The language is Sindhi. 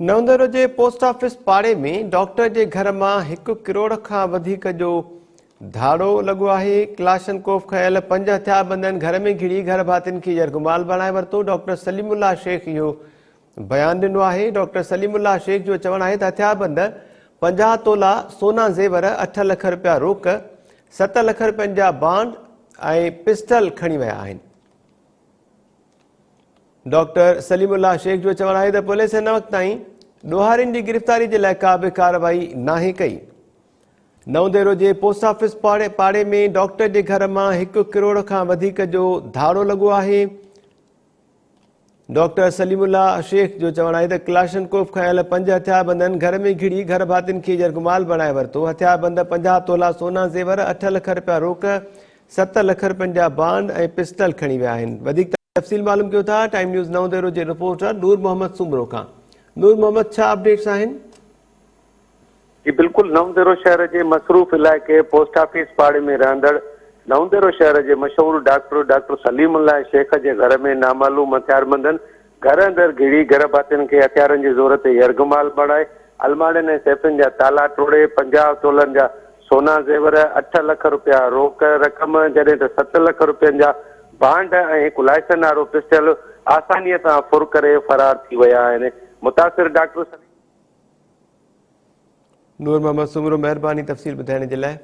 نئون ديرو جي پوسٽ آفيس پاڙي ۾ ڊاڪٽر جي گهر مان هڪ ڪروڙ کان وڌيڪ جو ڌاڙو لڳو آهي. ڪلاشنڪوف کنيل پنج هٿياربندن گهر ۾ گهڙي گهر ڀاتين کي يرغمال بڻائي ورتو. ڊاڪٽر سليم الله شيخ اهو بيان ڏنو آهي. ڊاڪٽر سليم الله شيخ جو چوڻ آهي ته هٿياربند 50 تولا سونا زيور، 8 لک رپيا روڪ، 7 لک رپين جا بانڊ ۽ پسٽل کڻي ويا آهن. ڊاڪٽر سليم الله شيخ جو چوڻ آهي ته پوليس هن وقت تائين ڏوهارين جي گرفتاري جي لاء ڪا به ڪارروائي ناهي ڪئي. نئون ديرو جي پوسٽ آفيس پاڙي ۾ ڊاڪٽر جي گهر مان هڪ ڪروڙ کان وڌيڪ جو ڌاڙو لڳو آهي. ڊاڪٽر سليم الله شيخ جو چوڻ آهي ته ڪلاشنڪوف کنيل پنج هٿياربندن گهر ۾ گهڙي گهر ڀاتين کي يرغمال بڻائي ورتو. هٿياربند 50 تولا سونا زيور، 8 لک رپيا روڪ، 7 لک رپين جا بانڊ ۽ پسٽل کڻي ويا آهن. وڌيڪ تفصيل معلوم ڪيون ٿا ٽائيم نيوز نئون ديرو جي رپورٽر نور محمد سومرو کان. نور محمد ڇا اپڊيٽس آهن؟ جي بلڪل نئون ديرو شهر جي مصروف علائقي پوسٽ آفيس پاڙي ۾ رهندڙ نئون ديرو شهر جي مشهور ڊاڪٽر ڊاڪٽر سليم الله شيخ جي گهر ۾ نامعلوم هٿياربندن گهر اندر گهڙي گهر ڀاتين کي هٿيارن جي زور تي يرغمال بڻائي الماڙين ۽ سيفن جا تالا ٽوڙي 50 تولن جا سونا زيور، 8 لک رپيا روڪ رقم جڏهن ته 7 لک رپين جا بانڊ ۽ هڪ لائسن وارو پسٽل آسانيء سان ڦر ڪري فرار ٿي ويا آهن. متاثر ڊاڪٽر سليم. نور محمد سومرو مهرباني تفصيل ٻڌائڻ جي لاء.